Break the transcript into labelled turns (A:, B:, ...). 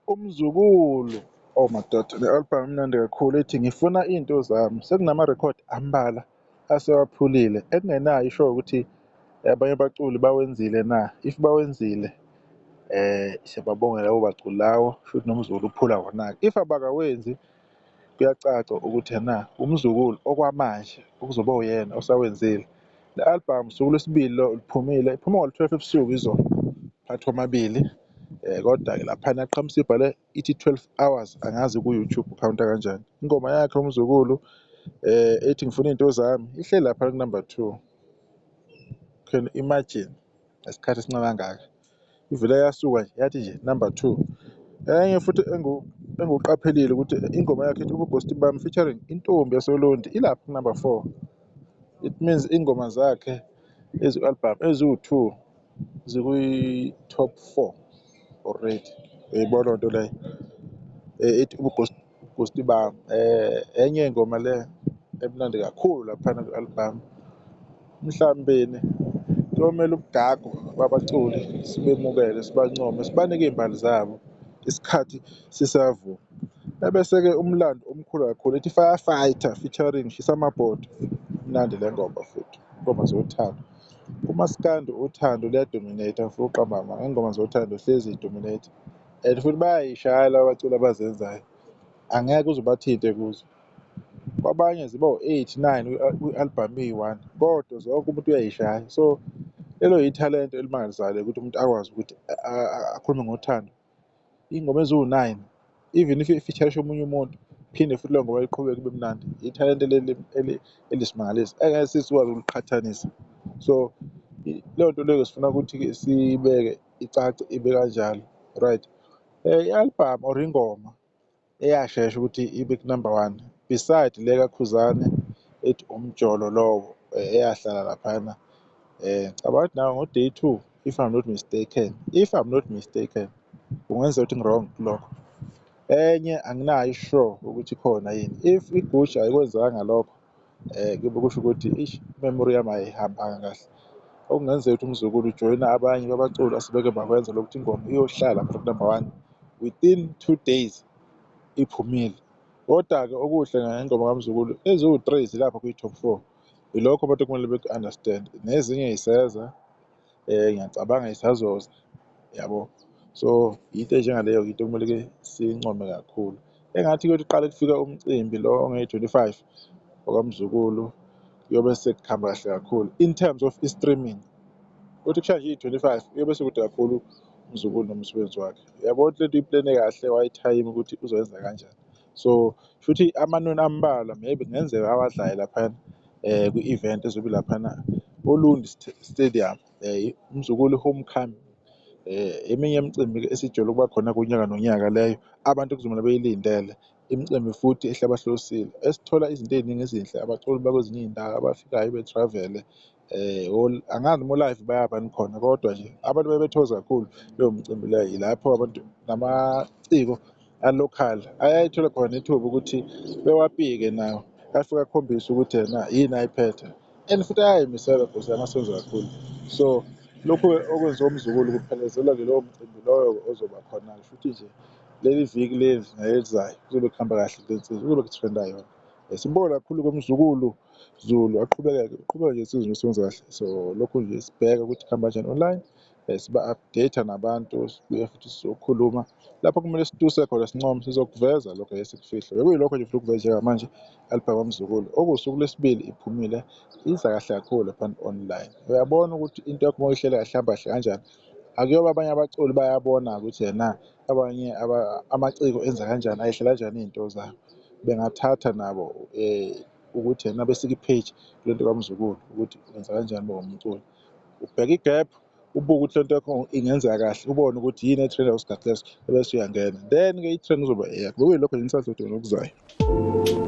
A: Umzukulu, oh madoda, le album imnandi kakhulu ethi ngifuna iy'nto zami, sekunamarekhodi ambalwa asewaphulile ekungenayo isho ukuthi abanye abaculi bawenzile na, if bawenzile siyababonga labo baculi lawo, shuthi noMzukulu uphula wona-ke. If abakawenzi kuyacaca ukuthi ena uMzukulu okwamanje okuzoba uyena osawenzile. Le albhamu usuku lwesibili luphumile, iphume ngo-12 ebusuku izolo phakathi kwamabili, kodwa-ke laphana yaqhamuka isibhalwe ithi 12 hours, angazi ku-YouTube ukhawunta kanjani. Ingoma yakhe uMzukulu ethi ngifuna iy'nto zami ihleli lapha kunumber two, can you imagine ngesikhathi esincane kangaka, ivele yasuka nje yathi nje number two. Enye futhi enguqaphelile ukuthi ingoma yakhe ethi Ubugosti Bami featuring intombi yasoLundi ilapha kunumber four. It means iy'ngoma zakhe eziku-album eziwu-two zikwi-top four already, uyayibona leyo nto leyo? Ethi Ubugosti Bami enye yey'ngoma le emnandi kakhulu laphana kwi-album. Mhlawumbe kuyomele ubugagu babaculi sibemukele, sibancome, sibanike iy'mbali zabo isikhathi sisavuma. Ebese-ke umlando omkhulu kakhulu ethi Fire Fighter featuring Shisamabodo, imnandi le ngoma futhi, iy'ngoma zothando. Kumaskandi uthando luya-dominate-a angifuni ukuqamba amanga, iy'ngoma zothando hlezi zi-dominate-a and futhi bayay'shaya laba baculi abazenzayo, angeke uze ubathinte kuzo. Kwabanye ziba u-eight, nine kwi-album iyi-one kodwa zonke umuntu uyay'shaya. So lelo yithalente elimangalisayo ukuthi umuntu akwazi ukuthi akhulume ngothando, iy'ngoma eziwu-nine even if i-feature-risha omunye umuntu, phinde futhi leyo ngoma iqhubeke ibe mnandi, ithalente leli eliyisimangaliso engeke sisikwazi ukuliqhathanisa. So leyo nto leyo sifuna ukuthi-ke siyibeke icace ibe kanjalo, right? I-album or ingoma eyashesha ukuthi ibe ku-number one beside le kaKhuzani ethi umjolo lowo eyahlala laphayana, ngicabanga ukuthi nayo ngo-day two if I'm not mistaken, if I'm not mistaken, kungenzeka ukuthi ngi-wrong kulokho. Enye anginayo i-sure ukuthi ikhona yini, if iGucci ayikwenzanga lokho kuyobe kusho ukuthi eish i-memory yami ayihambanga kahle. Okungenzeka ukuthi uMzukulu ujoyina abanye babaculi asebeke bakwenza lokho ukuthi ingoma iyohlala ku-number one within 2 days iphumile. Koda-ke okuhle ngengoma kaMzukulu eziwu-three zilapha kwi-top four, ilokho abantu ekumele beku-understand-e, nezinye y'seza ngiyacabanga y'sazoza yabo. So into enjengaleyo into ekumele-ke siyincome kakhulu. Engathi kuyothi kuqale kufika umcimbi lo ongeyi-25 okaMzukulu kuyobe sekuhamba kahle kakhulu in terms of i-streaming. Kuthi kushaya nje iyi-25 kuyobe sekude kakhulu uMzukulu nomsebenzi wakhe. Uyabona ukuthi lento uyiplene kahle wayithayima ukuthi uzoyenza kanjani. So shuthi amanoni ambalwa maybe kungenzeka awadlayo laphayana kwi-event ezobe ilaphana oLundi Stadium, uMzukulu homecoming. Eminye imicimbi-ke esijwayele ukuba khona kunyaka nonyaka leyo abantu ekuzomele beyilindele, imicimbi futhi ehlabahlosile esithola izinto ey'ningi ezinhle, abaculi bakwezinye iy'ndawo abafikayo be-travel-e angazi noma o-live bayaba yini khona kodwa nje abantu baye bethokoze kakhulu leyo micimbi leyo. Ilapho abantu namaciko a-local ayayithola khona ithuba ukuthi bewapike nawo, afike akhombise ukuthi ena yini ayiphethe and futhi ayayimisela Nkosi yami asebenza kakhulu. So lokhu okwenziwa uMzukulu kuphelezelwa lowo mcimbi loyo ozoba khona-ke shuthi nje leli viki leli nelizayo kuzobe kuhamba kahle kule nsizwa kuzobe kuthrenda yona. Sibonge kakhulu-ke uMzukulu Zulu aqhubeke uqhubeke nje insizwa usebenza kahle. So lokhu nje sibheke ukuthi kuhamba kanjani online, siba-update-a nabantu sibuye futhi sizokhuluma lapho kumele situse khona sincome sizokuveza lokho esikufihle. Bekuyilokho nje futhi ukuveza njengamanje i-album kaMzukulu okuwusuku lwesibili iphumile iza kahle kakhulu laphana online. Uyabona ukuthi into yakho uma uyihlele kahle ihamba kahle kanjani. Akuyoba abanye abaculi bayabona ukuthi ena abanye amaciko enza kanjani ayihlela kanjani iy'nto zabo. Bengathatha nabo ukuthi yena besike i-page kule nto kaMzukulu ukuthi wenza kanjani uma uwumculi. Ubheke i-gap, ubuke ukuthi lento yakho ingenzeka kahle, ubone ukuthi yini e-trend-a kuleso sikhathi leso ebese uyangena. Then-ke i-trend izoba eyakho. Bekuyilokho nje nisazodwa ngokuzayo.